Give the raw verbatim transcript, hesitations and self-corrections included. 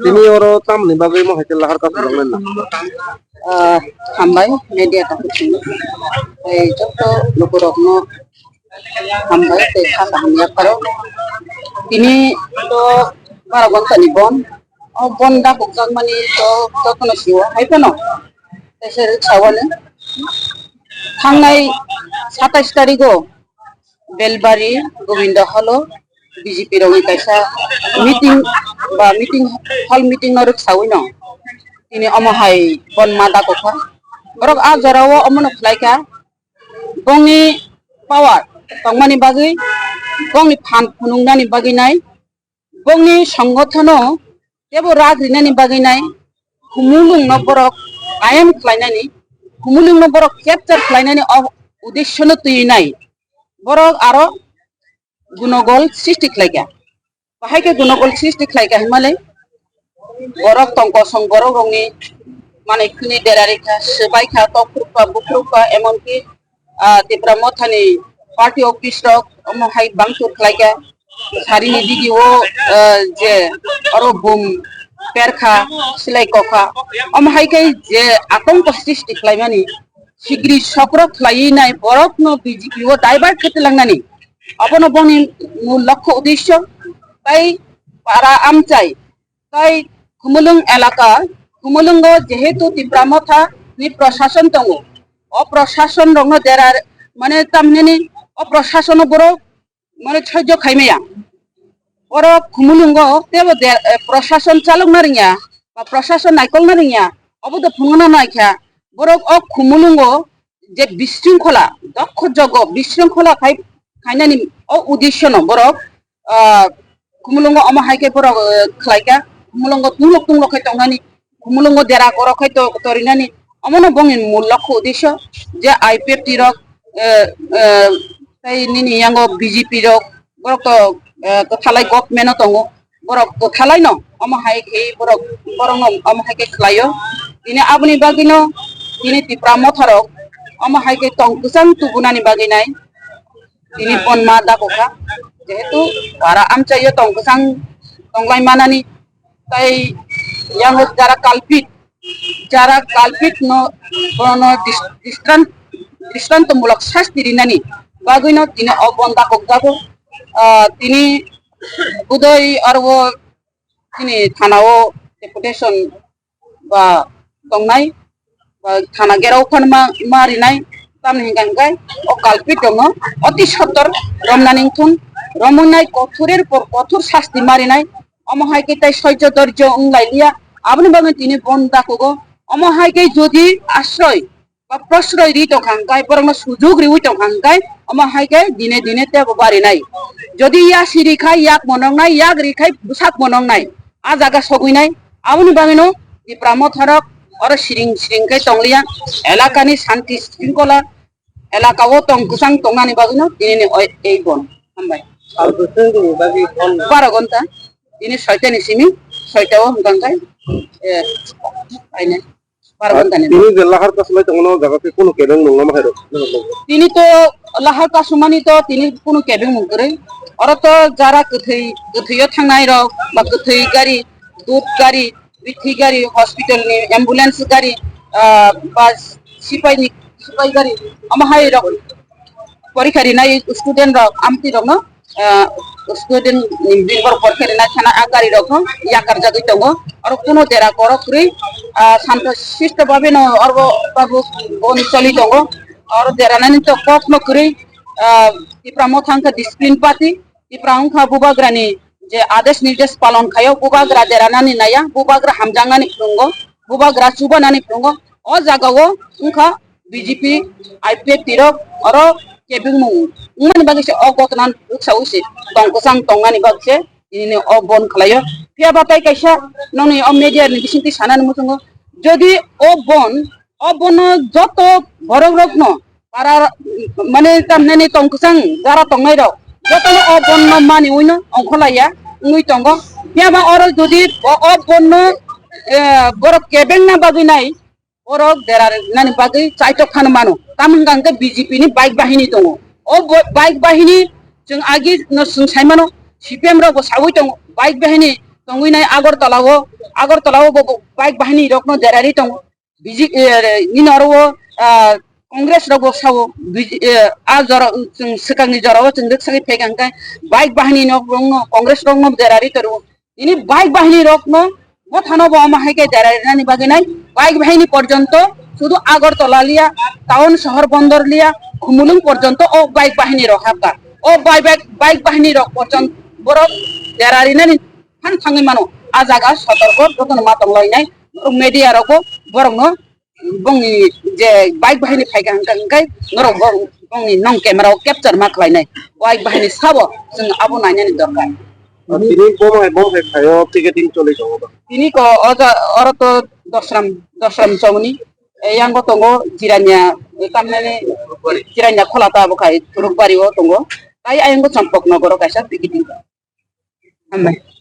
Tini oro tamni bagwi mo hai khe lahar kasu rok nai na? Ah, hambai media tong tei joto lukurokno hambai tei kha kaham yapharo. Tini to bara gonta ni bon. O bon da kukjak mani to jotono siwo hai phano. Tei se sawani thangnai satais tarigo Belbari Govinda Hall o B J P rokni kaisa meeting ba meeting hall meeting no rwksawi no tini omo hai bon ma dakokha. Borok a jora o omono khlai kha bongni power tongmani bagwi, bongni phan phunuknani bagwi nai, bongni songothono tebo rak rinani bagwi nai, khumulwngno borok kayam khlainani, khumulwngno borok capture khlainani o uddeshono twi nai borok aro gunogol sristi khlaikha. Bahai khe gunogol sristi khlaikha hinmale borok tong kosong borok rokni manwi khwni derarikha, swbaikha, tokrukba, bukrukba, emonki ah, Tipra Mothani party office rok omo hai bangchur khlaikha, sarini digi o, ah, je oro bum perkha, silai kokha, omo hai khe je atongko sristi khlaimani, sikri sokro khlaiwi nai borokno B J P o divert khe twlangnani, obono bongni mul lokho uddesyo, tai para amchai Tai Khumulwng elaka, Khumulwngo jehetu Tipra Motha ni prosason tongo. O prosason rokno dera, mane tamhinani o prosasono borok mane sojjo khaimaya. Borok Khumulwngo tebo de-, eh, prosason chalokna rwngya, ba prosason naikolna rwngya, obo do phunukna naikha. Borok o Khumulwngo je bisringkhola, dokho jogo bisringkhola khai, khainani o uddesyono borok, ah, Khumulwngo omo hai khe borok, ah, khlaikha, Khumulwngo tunglok tunglok khai tongnani, Khumulwngo dera korok khai to-, torinani, omono bongni mul lokho uddesyo je I P F T rok, eh, eh, tei nini yango B J P rok, borok to, eh, kwthalai government o tongo, borok kwthalaino omo hai khe borok, borokno omo hai khe khlaio. Tini aboni bagwino tini Tipra Motha rok omo hai khe tong kwchang tubunani bagwi nai tini bon ma dakokha, jehetu para amchaio tong kwchang tonglai manani, tai yango jara culprit, jara culprit no, bono dis-, distran-, distrantomulok sasti rinani bagwino tini o bon dakokjago. Ah, tini budoi aro tini thana o deputation ba tongnai, ba thana gerao phano ma, ma rinai, tamni hingka hingkai o culprit rokno oti sottor romnani wngthun, romwi nai kothorer por kothor sasti ma rinai, omo hai khe tai soijo dorjo wng lai liya, aboni bagwi tini bon dakugo, omo hai khe jodi asroi ba prosroi ri tongkha hingkai, borokno sujuk riwi tongkha hingkai, omo hai khe dine dine tebo barinai. Jodi ya siri khai yak monongnai, yak ri khai bwsak monongnai, a jaga sogwinai. Aboni bagwino Tipra Motha rok oro siring siring khe tongliya, elakani santi sringkola elaka o tong kwchang tongnani bagwino tinini oi-, ei bon. Hambai. Baro gonta, tini soita ni simi, soita o hwnkha hingkai, eh, aine. Baro gonta ni. Tini je lahar kasulai tongmani o jaga tei kunu kebeng mung lama hai rok. Tini to lahar kasumani to tini kunu kebeng mung kwrwi. Oro to jara kwthwi, kwthwi o thangnai rok ba kwthwi gari, dut gari, bithi gari, hospital ni ambulance gari, ah, ba sipai ni, sipai gari, omo hai rok porikha rinai student rok, amtwi rokno, ah, student ni bini borok porikha rinai kheno a gari rokno yakarjagwi tongo. Oro kuno dera korok kwrwi, ah, santo sisto babeno oro babu bon choli tongo. Oro deranani to kokno kwrwi, ah, Tipra Motha wngkha discipline party, Tipra wngkha bubagrani je adesh nirdesh palon khaio, bubagra deranani naiya, bubagra hamjaknani phungo, bubagra chubanani phungo. O jagao wngkha B J P, I P F T rok oro kebengmung wngmani bagwi se o gotna rwksaui se tong kwchang tongnani bagwi se tinini o bon khlaio. Phiya ba tai kaisa nokni o media ni bisingtwi sanani muchungo, jodi o bon, o bono joto borok rokno para, mane, tamhinani tong kwchang jara tongnai rok jotono o bonno maniwi no ongkholaiya wngwi tongo. Phiya ba oro jodi o, o bonno, eh, borok kebengna bagwi nai, borok dera nani bagwi chaitok phano mano. Tamo hwnkha hwnkhe B J P ni bike bahini tongo. O bo-, bike bahini chwng agi no chwng sai mano, C P M rok bo saui tongo, bike bahini tongwi nai Agartala o, Agartala o bo, bo bike bahini rokno derari tongo. B J P, eh, nini oro o, ah, Congress rok bo sao, B J P, eh, a jora, chwng swkangni jora o chwng rwksagwi phaikha hwnkhe bike bahini nok rokno, Congress rokno derari toro. Tini bike bahini rokno bothano bo omo hai khe derari nani bagwi nai bike bahini porjonto sudu Agartala liya, town sohor bondor liya, Khumulwng porjonto o bike bahini rok hapkha. O bike, bike, bike bahini rok porjonto borok derari nani phan thangwi mano. A jaga sotorko jotono ma tonglainai. Borok media rokbo borokno bongni je bike bahini phaikha hwnkha hwnkhe norok bo bongni nong camera o capture ma khlainai. Bike bahini sabo chwng abo nainani dorkar. Tini bom hai bom hai phaio ticketing choli tongo ba? Tini ko o ja-, oro to dosram, dosram chongni. Yango tongo Jirania, tamnani Jirania khola ta bo khai Turukbari o tongo. Tai ayang bo Champaknagar o kaisa ticketing. Hambai.